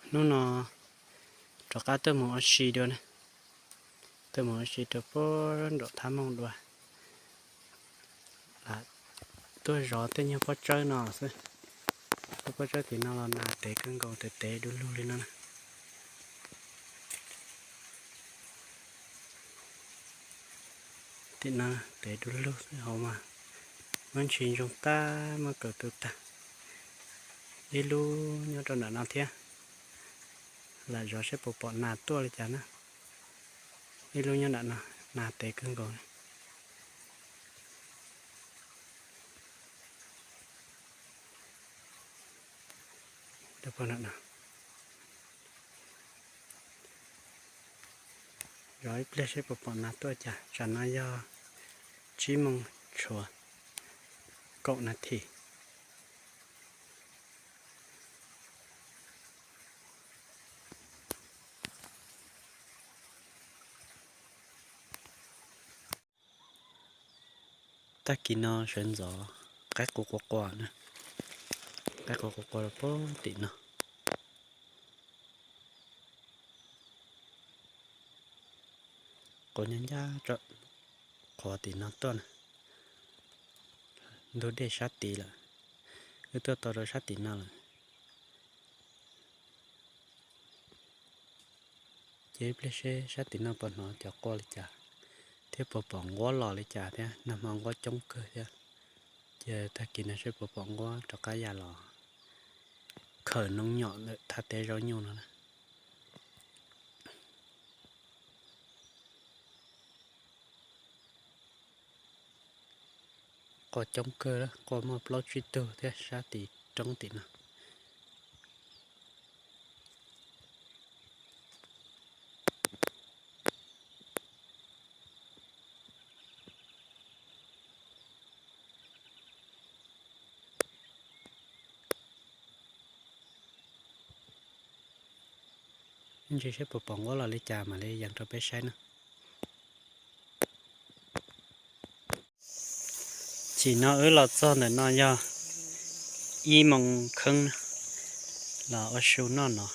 Hnub no rov qab tuaj mus ua si dua na, tuaj mus ua si rau puag nraum Thab Mooj dua. Lam tuaj zov tej nyuag pob tsawb no xwb. Lub pob tsawb tim no los nas tev kawg nkaus, tev tev du lug li no na. Tim no tev du lug xwb, hauv mas muab ntshis ntsoog tag, muab kaws tu tag. Ib lub nyob rau nram no thiab, lam zov seb puas pom nas tuaj li cas na. Ib lub nyob nram no, nas tev kawg nkaus. Zov ib pliag seb puas pom nas tuaj cas. Tsam no yog tsib moos tshuav kaum nas this. Tag kis no sawv ntxov qaib quas quas quas na, qaib quas quas quas rau puag tim no. Quas nyob ncaj rau qhov tim no tuaj na, ntug dej sab tid lawm, wb tuaj tau rau sab tim no lawm. Ces ib pliag seb sab tim no puas hnov cov quaj li cas, thiab puas pom nquab los li cas thiab, nag hmo nquab coob kawg thiab. Ces tag kis no seb puas pom nquab rov qab ya los khaws noob nyom ntawm thaj teb zaub nyuj no na. Quaj coob kawg, quaj muaj plaub tsib tug thiab sab tim roob tim no. Ntsis seb puas pom nquab los li cas mam li yees rau peb saib na. Chim no wb los txog ntawm no yog ib moos kheeb, los ua su noj no.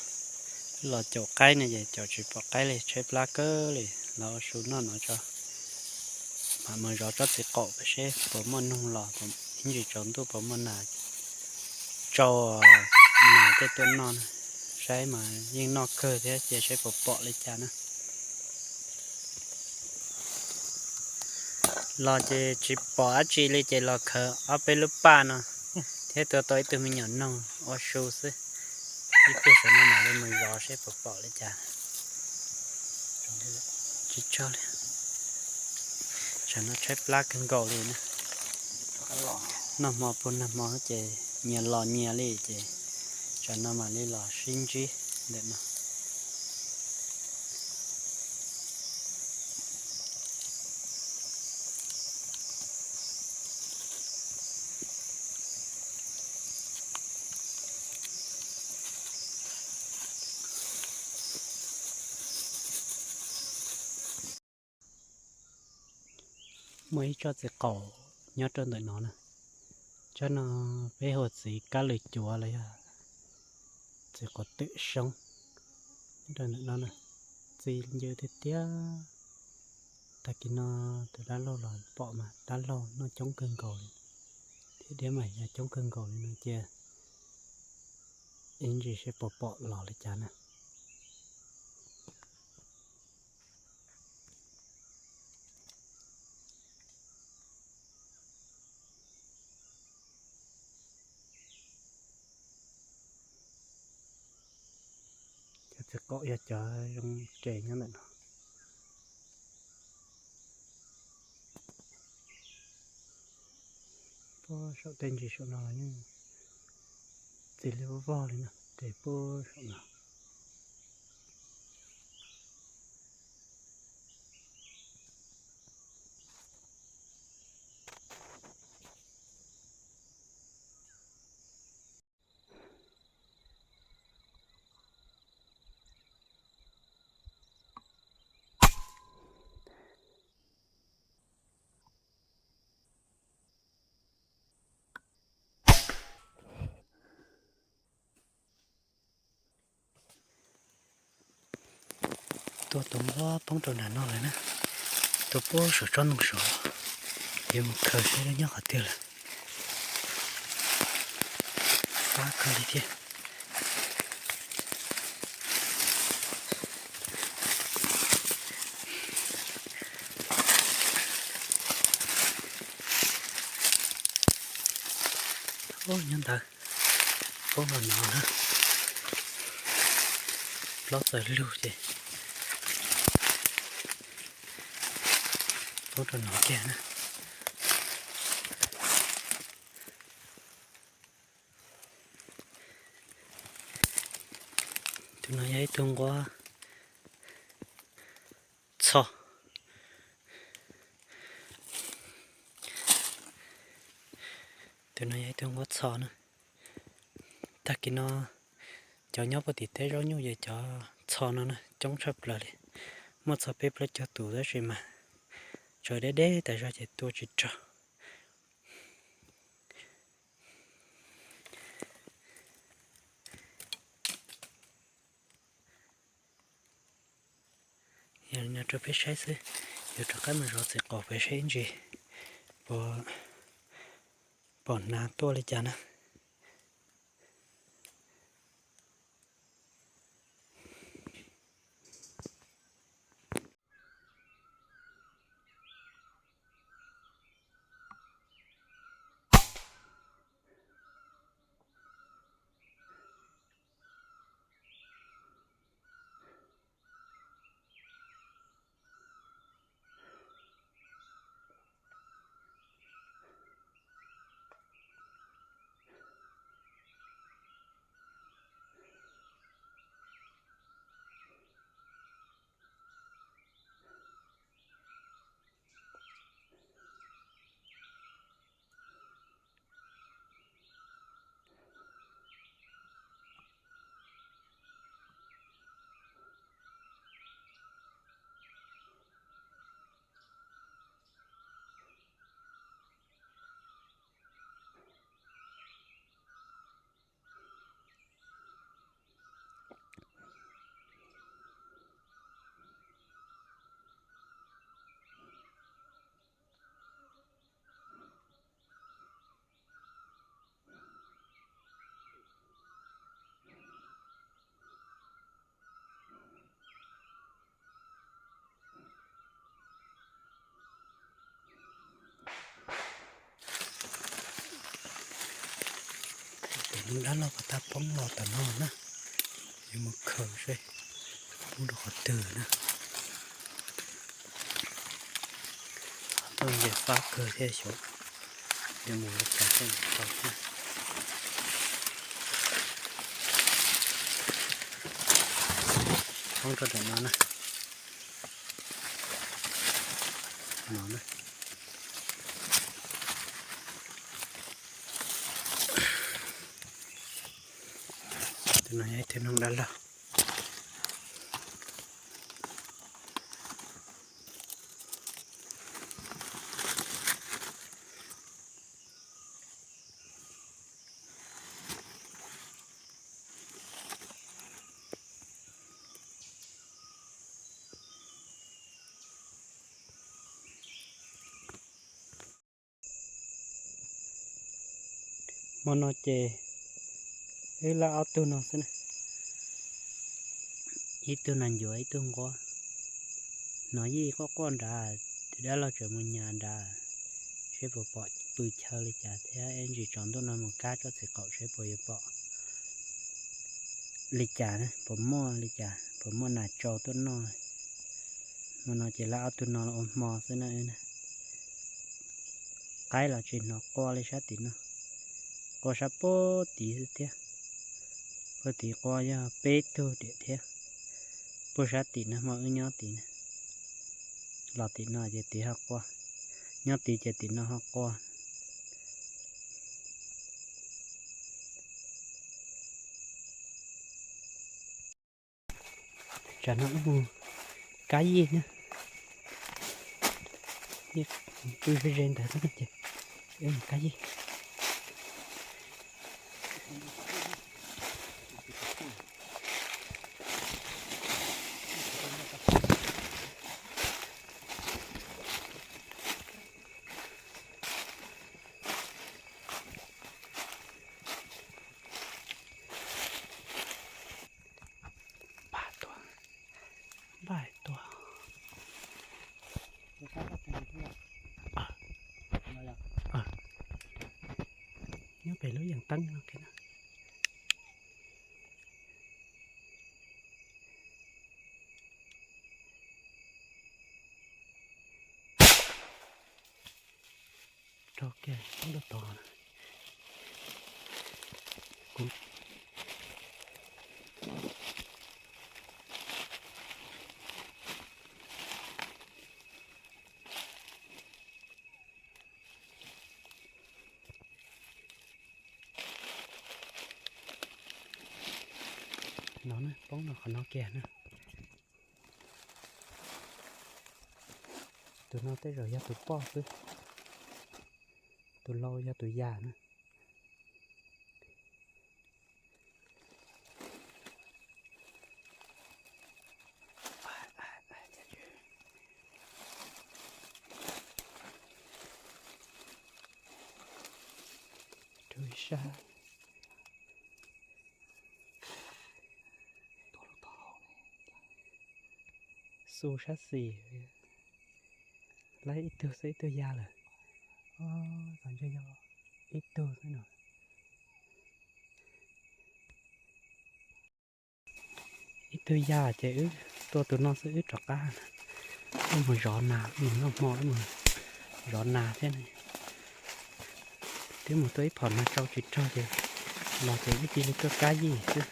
Los caum qaib no ces caum tsis pom qaib li, tshaib plab kawg li, los ua su noj no tso. Mam mus zov tsob txiv qaum seb puas muaj noog los, ib ntsis tsaus ntuj puas muaj nas tsau, nas tej tuaj noj na. Saib mas yeej noj kawg thiab, cia seb puas pom li cas na. Los ces tsis pom dab tsi li ces los khaws ob peb lub paj no thiab tua tau ib tug me nyuam noog ua su xwb. Ib pliag saum no mam li mus zov seb puas pom li cas. Tsis tsaug li, tsam no tshaib plab kawg nkaus li na. Noj hmo puag nag hmo ces nyias los nyias li ces tsam no mam li los sib ntsib ntawm no. Muaj ib tsob txiv qaum nyob rau ntawm no na. Tsob no peb hu txiv kab lwm cuav los yog txiv qaum twm soob. Nyob rau ntawm no na, txi ncw tiag tiag. Tag kis no tus dab laug los pom mas dab laug noj coob kawg nkaus li, thiab diab mas yog coob kawg nkaus li no cia ib ntsis seb puas pom los li cas na. Cov txiv qaum yog cov zoo ces nyob ntawm no. Puag saum tej ntsis saum no los yeej txiv li vog vog li na, ces puag saum no. Tua tus nquab poob rau nram no lawm na, tua poob saum tsob ntoo saud. Yuav mus khaws seb nyob qhov twg lawm. Fab kawg li thiab. Ub, nyob ntawd, poob rau no na, plaub txawm lug ces poob rau no kiag na. Tus no yog ib tug nquab txho. Tus no yog ib tug nquab txho na. Tag kis no cov nyob puag tim teb zaub nyuj ces cov txho no na coob tshaj plaws li, muaj txog peb plaub caug tus tab sis mas tsaws deb deb tas zog ces tua tsis raug. Yog li no rau peb saib xwb, yuav rov qab mus zov txiv qaum pem saib ib ntsis puas pom hnav tuaj li cas na. Tus dab laug pas tas poob los tom no na, yuav mus khaws seb poob rau qhov twg na. Tuaj nce fab kawg thiab xyov yuav mus li cas thiaj mus tau thiab. Poob rau ntawm no na. No na. Tus no yog ib tug noog dab laug. Hmo no ces wb lab ob tug no xwb na, ib tug nas ncuav ib tug nquab. Hnov yij quaj quaj nrad, tus dab laug tseem mus nyas nrad seb puas pom pw chaw li cas thiab ib ntsis tsaus ntuj no mus kab tsob txiv qaum seb puas yuav pom li cas, puas muaj li cas, puas muaj nas tsau tuaj noj. Hmo no ces lab ob tug no los ua hmo xwb na. Qaib los tsis hnov qua li sab tim no, qua sab puag tid xwb thiab. Puag tid qua yog peb tug diam thiab. Puag sab tim no hmo wb nyob tid na, los tim no ces tid ho qua, nyob tid ces tim no ho qua. Tsam no wb mus kab yij na, pw ze ze ntawd xwb ces wb mus kab yij. Pem lub yees teeb no kiag na. Rau kiag lub tod. No na, poob no qhov no kiag na. Tus no tej zaum yog tus poj xwb, tus laus yog tus yas na. Rau ib sab. Xu sab xis, laib ib tug xwb ib tug ya lawm. Txaus ntshai yog ib tug xwb no. Ib tug ya ces wb tua tus no xwb wb rov qab. Wb mus zov nas, wb mus noj hmo, wb mus zov nas thiab. Twb mus tua ib phom nas tsau tsis raug ces los ces wb cia li tuaj kab yij xwb.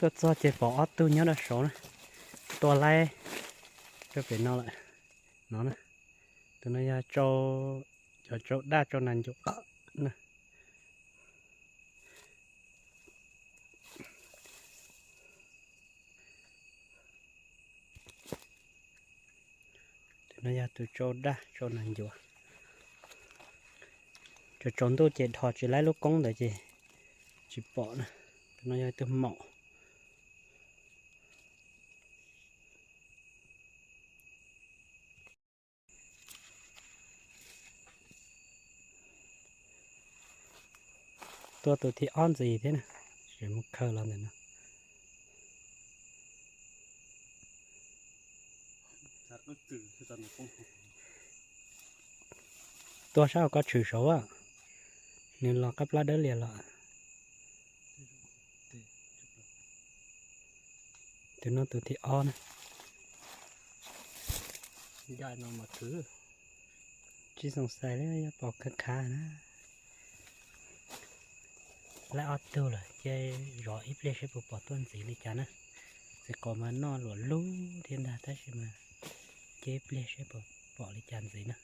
Tuaj txog ces pom ob tug nyob rau saud na, tua laib rau pem no lawm. No na, tus no yog tsau, cov tsau daj tsau nas ncuav na. Tus no yog tus tsau daj tsau nas ncuav. Tsaus tsaus ntuj ces dhos tsis laib lub koob ntawd ces tsis pom na. Tus no yog tus maum. Tua tus thib ob ntxiv thiab na, tseem mus khaws los ntawm no. Tua sab hauv koj tshwm saud, nws los qab plab dawb lias los. Tus no tus thib ob na. Tsis xoom xais li, yog pom khav khav na. Laib ob tug lawm, cia zov ib pliag seb puas pom tuaj ntxiv li cas na. Txiv qaub mas noj luam lub thiab ntag, tab sis mas cia ib pliag seb puas pom li cas ntxiv na.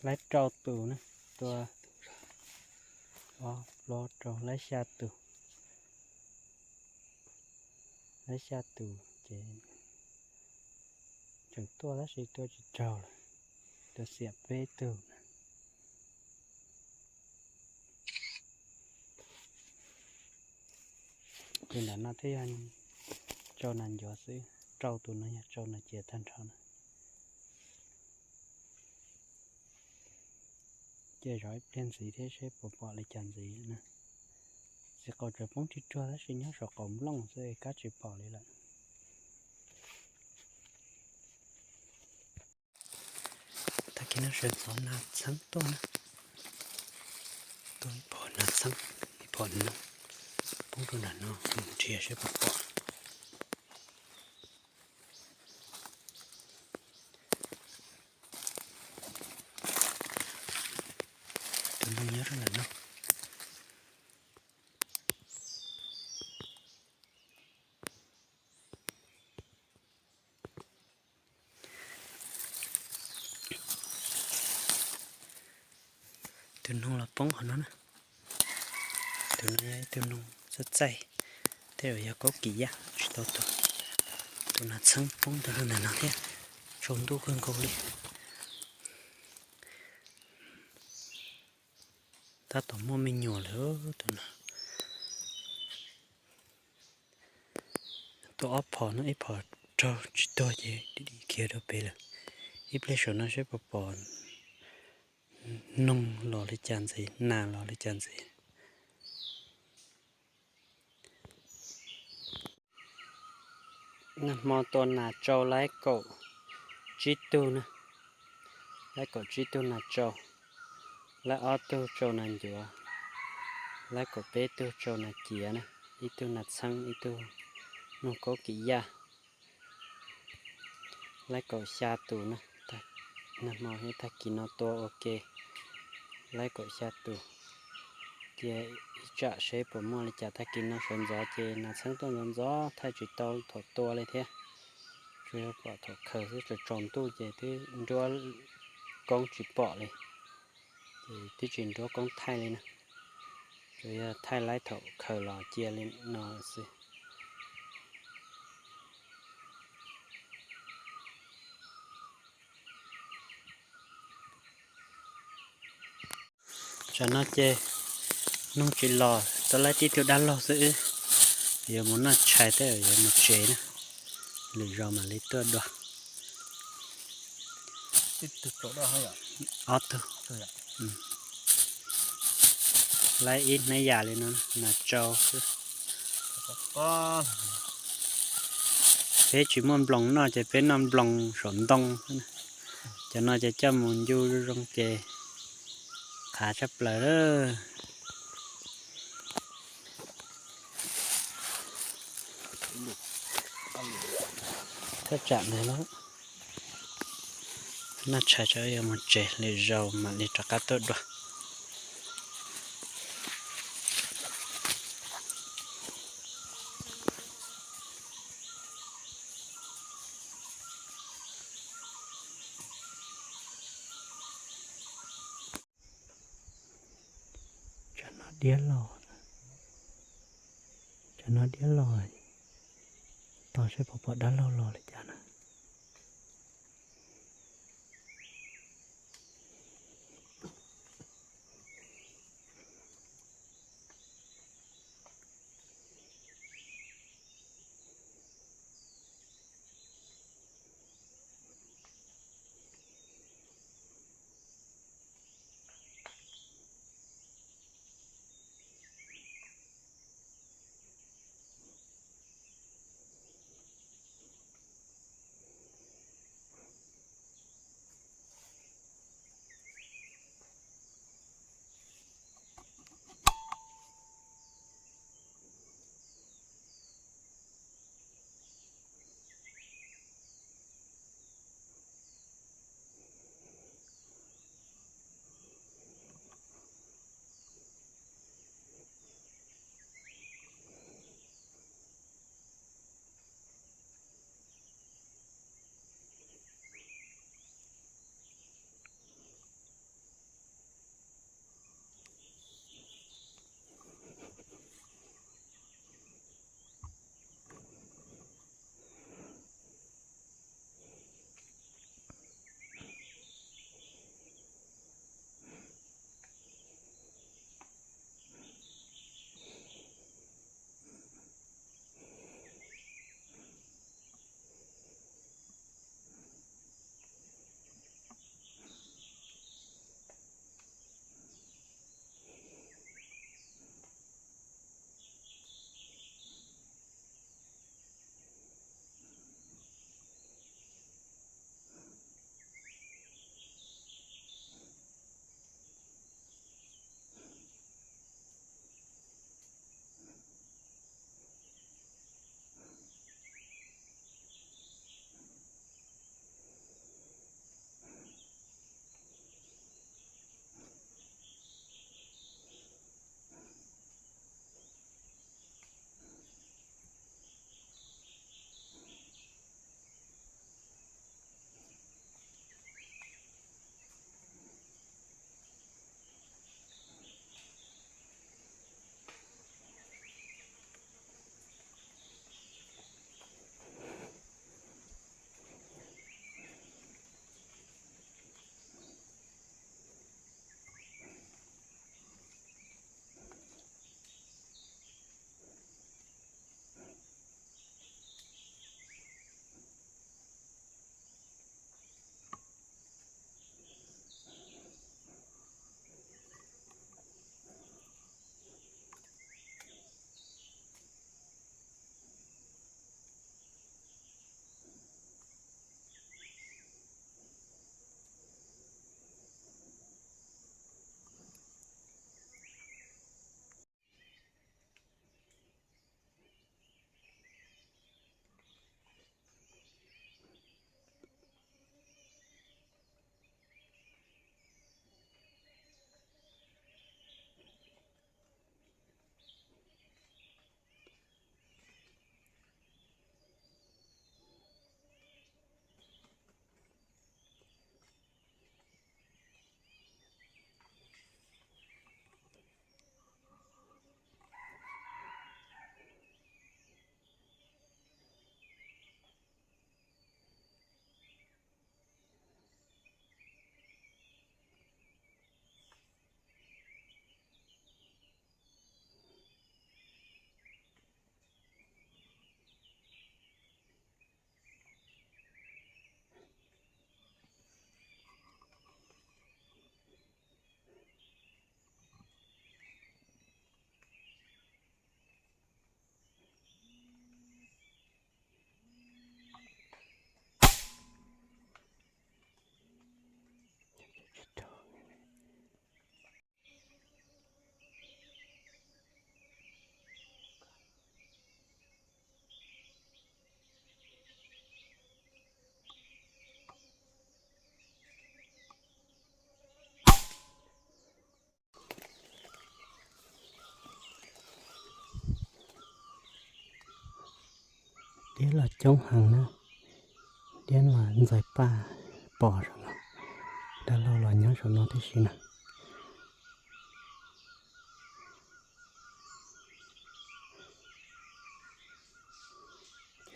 Laib rau tus na, tua ob plaub rau laib xya tus. Laib xya tus ces tseem tuaj tab sis tuaj tsis raug lawm, tua xiam peb tug. Ces nram no thiaj yog tsau nas ncuav xwb, rau tus no yog tsau nas cia tag nrho na. Ces zov ib pliag ntxiv thiab seb puas pom li cas ntxiv na. Txiv qaub tseem poob tsis tsuag tab sis nyob saum qaum nplooj xwb kab tsis pom li lawm. Tag kis no sawv ntxov nas txheeb tuaj na. Tuaj ib phom nas txheeb, ib phom noog poob rau nram no, mus nrhiav seb puas pom. Tus noog nyob rau ntawm no. Tus noog los poob qhov no na. Tus no yog ib tug noog txaij txaij, tej zaum yog kaub kis yaj tsis tau tuag. Tus nas txheeb poob ntawm no thiab, tsaus ntuj kawg nkaus li. Tab tom muaj me nyuam lawm tus no. Tua ob phom no, ib phom raug tsis tuag ces dim khiav rau pem lawm. Ib pliag saum no seb puas pom noog los li cas ntxiv, nas los li cas ntxiv. Nag hmo tua nas tsau laib kaum tsib tug na, laib kaum tsib tug nas tsau, laib ob tug tsau nas ncuav, laib kaum peb tug tsau nas ciav na, ib tug nas txheeb, ib tug noog kaub kim yaj, laib kaum xya tus na. Nag hmo thiab tag kis no tua ua ke, laib kaum xya tus. Cia ib tsam seb puas muaj li cas, tag kis no sawv ntxov ces nas txheeb tuaj ntxov ntxov thaij tsis tau thaum tua li thiab. Tsuas yog pom thaum khaws xwb, tsaus tsaus ntuj ces twb nruab koob tsis pom li, ces twb tsis nruab koob thaij li na. Tsuas yog thaij laib thaum khaws los cia li no xwb. Tsam no ces noog tsis los, tau laib tib tug dab laug xwb wb, yuav mus noj tshais thiab yuav mus tsev na, lwm zaus mam li tuaj dua. Ob tug, laib ib hnab yam li no, nas tsau xwb. Peb tsis muaj nploos noj ces peb noj nploos saum ntoo xwb na. Cov no ces coj mus ncu zoo zoo ces qhav tshaj plaws lawm. Thaj tsam ntawd lawm, noj tshais tso yuav mus tsev, lwm zaus mam li rov qab tuaj dua. Tsam no diab los, tsam no diab los, tos seb puas pom dab laug los li cas na. Diab los coob heev na, diab los ntxais paj pos saum no, dab laug los nyob saum no tib si na.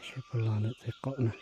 Seb puas los ntawm txij qaum na.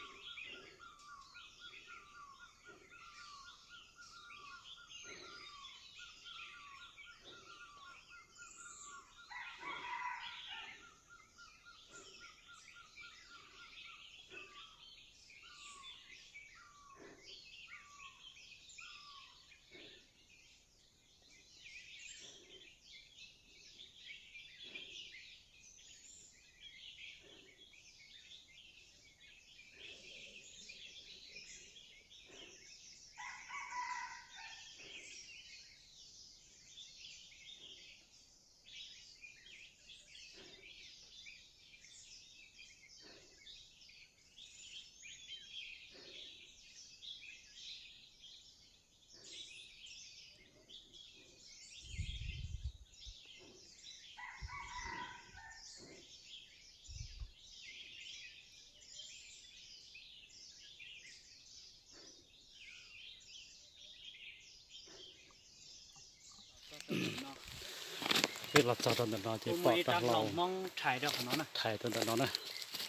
Peb los txog rau ntawm no ces pom rab hlau Hmoob rhais rau qhov no na. Rhais rau ntawm no na.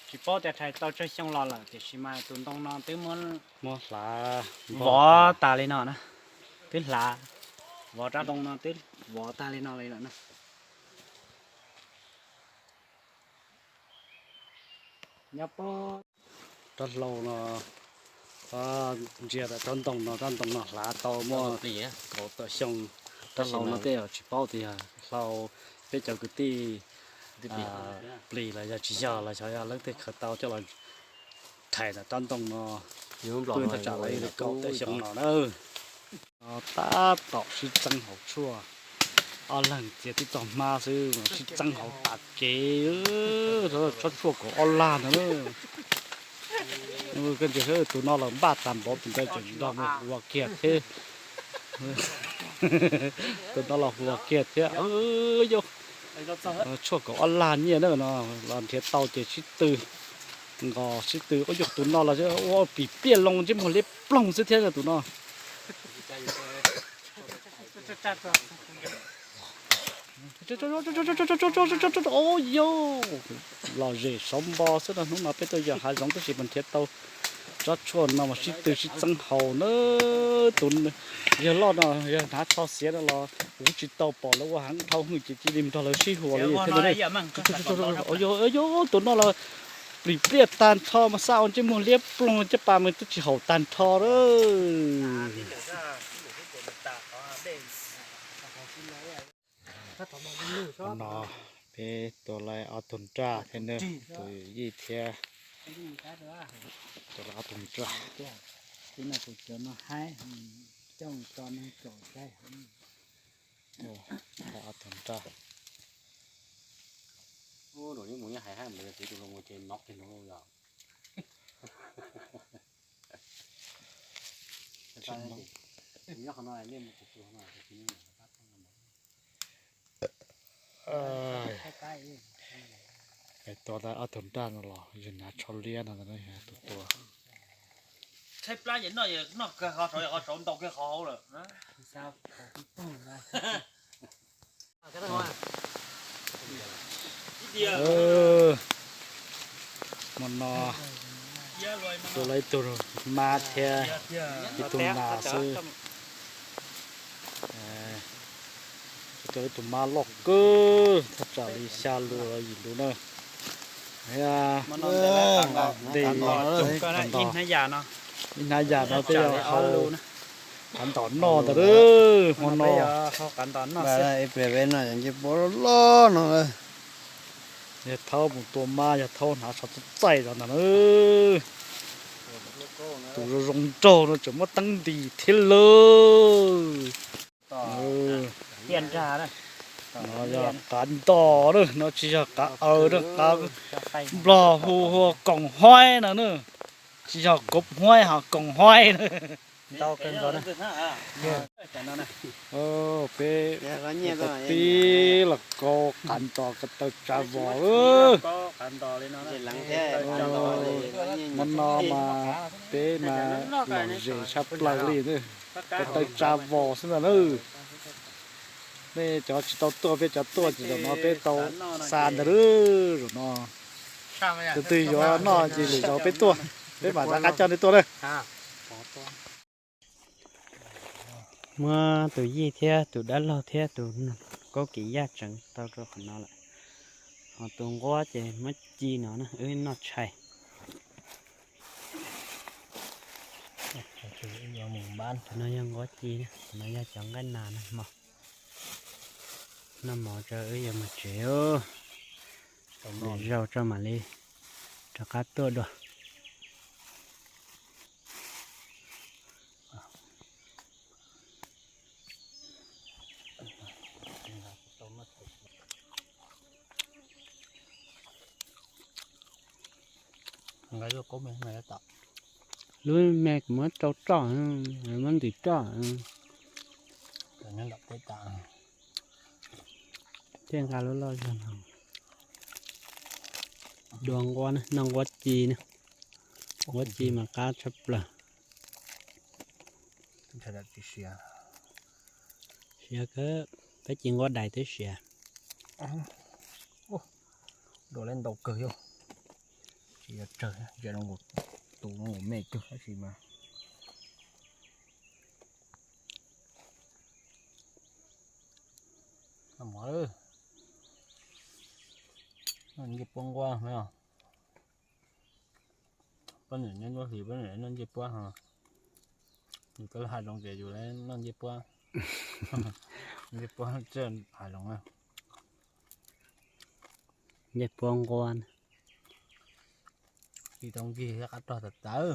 Tsis paub tias rhais tau tsawg xyoo los lawm tiam sis mas tus ntoo no twb muab, muab hlav vov tas li no na. Twb hlav, vov rab ntoo no twb vov tag li no li lawm na. Nyob pob rab hlau no, ntsia rau rab ntoo no, rab ntoo no hlav tau muaj kaum tawm xyoo. Rab hlau no tej zaum tsis paub tias yog hlau peb cov kwv tij plis los yog tsis yog los xyov yog leej twg khaws tau coj los rhais ntawm rab ntoo no pw thaj tsam li kaum tawm xyoo no na. Tab tom sib txeeb hauv tshuaj, ob leeg txiav tib txoj hmab xwb sib txeeb hauv tas kev. Tsob tshuaj kaum ob lag ntag na. Koj ntsia tus no los npaj tag npaum tus ntawd tseem nrog mus huas kiag thiab. Tus no los huas kiag thiab. Yog tshuaj kaum ob lag nyiaj na no, los nrhiav tau ces sib tw nqos sib tw. Ua yog tus no los ua pim pliaj loo ntsej muag liab ploog xwb thiab tus no. Yog lom zem saub npo xwb no, hnub no peb tuaj yos hav zoov tab sis mas nrhiav tau tsob tshuaj no mas sib tw sib txeeb haus na. Tus yawg loj no yog hnav tsho xiav no los kuv tsis tau pom lawv ua heev dhau hwj ces cia li nrog lawv sib huas li thiab. Yog tus no los plim pliaj tag nrho mas xav ua ntsej muag liab ploog caj pas mas twb tsis haum tag nrho lawm. No peb tua lawm ob tug nraj thiab na, tus yij thiab. Tua lawm ob tug nraj. Tua lawm ob tug nraj. Tua tau ob tug nraj no los yog hnav tsho liab no tus tua. Tshaib plab ces noj, noj kawg qhov saud, qhov saud ntau kiag qhov hauv lawm. Hmo no tua lawm ib tug mab thiab ib tug nas xwb. Tua ib tug mab loj kawg thaj tsam li xya lus los yim lus na. Ib hnab yam no tej yog hau qav ntom noj ntag. Hmo no ib pliag peb noj cov ncej puab loj loj no. Yog thaub mus tua mab, yog thaub hnav tsho txaij txaij los ntag na. Tus zoo zoo nraug no tseem muab teeb ntis thiab lawm. No yog qav ntom na, no tsis yog qav aws na, qav nplog hu ua koom huaib no na, tsis yog koom huaib ho koom huaib na. Ntau kawg nkaus na. Peb tau pib los kaub qav ntos ko taw tsav vos. Hmo no mas peb mas lom zem tshaj plaws li, ko taw tsav vos xwb ntag na. Nej cov tsis tau tuaj, peb cov tuaj ces zaum no peb tau xa ntag lawm zaum no. Tus twg yuav noj ces lwm zaus peb tuaj, peb mam rov qab coj nej tuaj na. Muab tus yij thiab tus dab laug thiab tus kaub kim yaj tseev tau rau qhov no lawm. Ho tus nquab ces muab ci no na, wb noj tshais. Cov no yog nquab ci, cov no yog cov nqaij nas na mog. Noj mov tso wb yuav mus tsev. Lwm zaus tso mam li rov qab tuaj dua. Lub me kuv muab rau roj, muab ntws roj. Thiaj nqa lub loj zog no. Dua nquab na, noj nquab ci na. Nquab ci mas qab tshaj plaws. Siav kawg, peb ci nquab dais twb siav. Dua lawm ntau kawg yog. Tsis yog tsawg, tus me kawg tab sis mas. Noj mov, noj ncej puab nquab na. Poj niam nyob nruab hlis, poj niam noj ncej puab ho. Yus koj lub hav zoov ces yus noj ncej puab. Ncej puab txawj hav zoov na. Ncej puab nquab na. Ci tau ncig thiab qab rog tawv tawv.